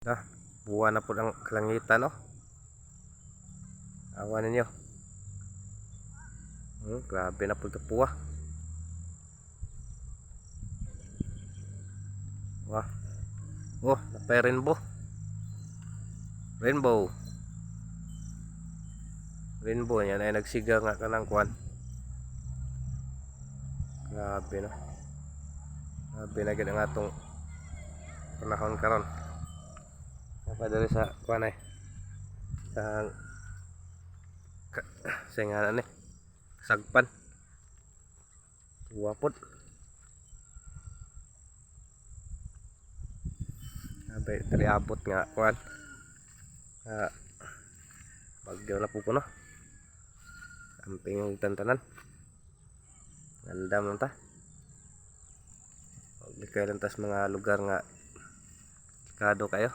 Ah, buwan na po ang kalangitan, no? Awa ninyo. Grabe na po ito puwa. Wah. Oh, napay rainbow. Rainbow. Rainbow yan ay nagsiga nga kanang kwan. Grabe na. Grabe na gid ang atong panahon karon. Napadali sa kwan ay sa ka, sa nga ni sagpan. Wapod. Grabe diri abot nga kwan. Ah, bagyo na po ko, no. Amping yung tantanan. Ganda man ta. Huwag kay lang tas mga lugar nga delikado kayo.